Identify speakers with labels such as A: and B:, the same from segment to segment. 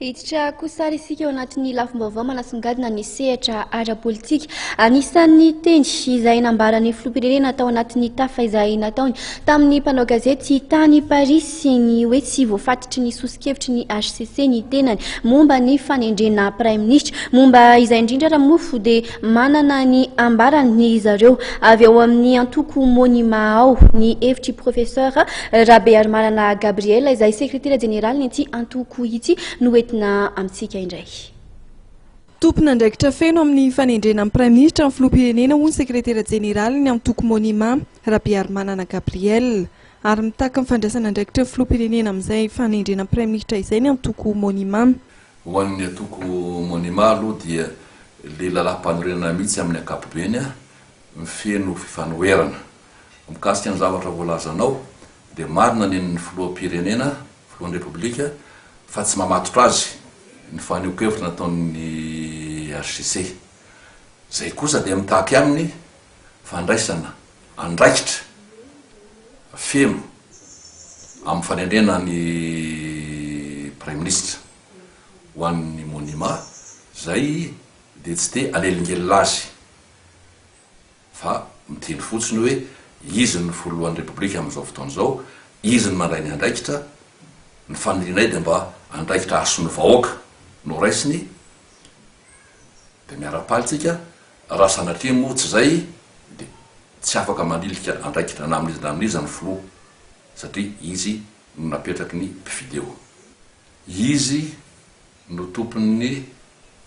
A: Hiditra kosa ary isika ao anatin'ny lafim-baovao manasongadina ny sehatra ara-politika. Anisan'ny teny izay nambaran'ny filoham-pirenena tao anatin'ny tafa izay nataony tamin'ny mpanao gazety tany Parisy ny hoe tsy voafatitry ny soso-kevitry ny hcc ny tenany momba ny fanendrena praiminisitra. Momba izay indrindra raha mofo dia manana ny ambarany zareo avy ao amin'ny antoko Monima ao ny hevitr'i Professeur Rabearimanana Gabriel izay sekretera jeneralin'ity antoko ity no entina amintsika indray.
B: Tompon'andraikitra feno amin'ny fanendrena ny Praiminisitra ny Filoham-pirenena hoy ny Sekretera Jeneralin'ny antoko Monima, Rabearimanana Gabriel. Ary mitaky ny fandraisana andraikitry ny Filoham-pirenena amin'izay fanendrena ny Praiminisitra izay ny antoko Monima.
C: Ho an'ny antoko Monima aloha dia ilay lalàmpanorenana mihitsy amin'ny ankapobeny feno fifanoherana. Mikasika ny zavatra voalazanao dia marina ny an'ny Filoham-pirenena Filohan'ny Repoblika fa tsy mamatotra azy ny fanehoan-kevitra nataon'ny hcc. Izay kosa dia mitaky aminy fandraisana andraikitra feno amin'ny fanendrena ny Praiminisitra ho an'ny Monima izay dia tsy te hanelingelina azy. fa miteny fotsiny hoe izy no filohan'ny Repoblika amin'izao fotoana izao, izy no mandray ny andraikitra, ny fanirianay dia mba andraikitra hason'ny vahoaka no raisiny, dia miara-paly tsika, raha sanatria moa tsy izay dia tsy afaka manilika andraikitra na amin'iza na amin'iza ny filoha satria izy no napetraky ny mpifidy eo. Izy no tompon'ny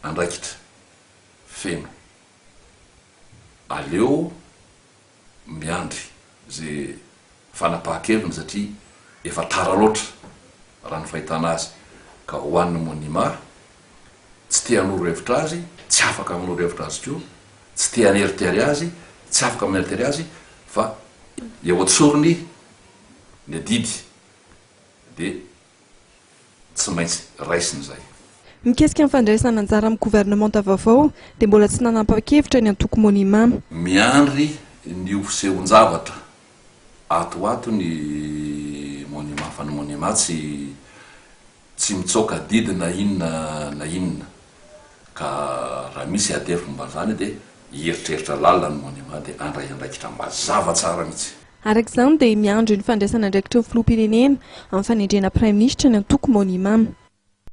C: andraikitra feno. Aleo miandry ze fanapahan-keviny satria efa tara loatra raha ny fahitana azy ka ho an'ny Monima tsy te hanoro hevitra azy, tsy afaka manoro hevitra azy koa, tsy te haneritery azy, tsy afaka maneritery azy fa eo an-tsorony ny adidy dia Tsy maintsy raisina izay.
B: Mikasika ny fandraisana anjara amin'ny governemanta vaovao dia mbola tsy nanapa-kevitra ny antoko Monima.
C: Miandry ny ho fisehon-javatra ato ho ato ny Monima fa ny Monima tsy tsy mitsoaka adidy na inona na inona ka raha misy ady hevitra momba an'izany dia hieritreritra lalina ny Monima dia handray andraikitra mazava tsara mihitsy.
B: Araka izany dia miandry ny fandraisana andraikitry ny filoham-pirenena amin'ny fanendrena praiminisitra ny antoko Monima.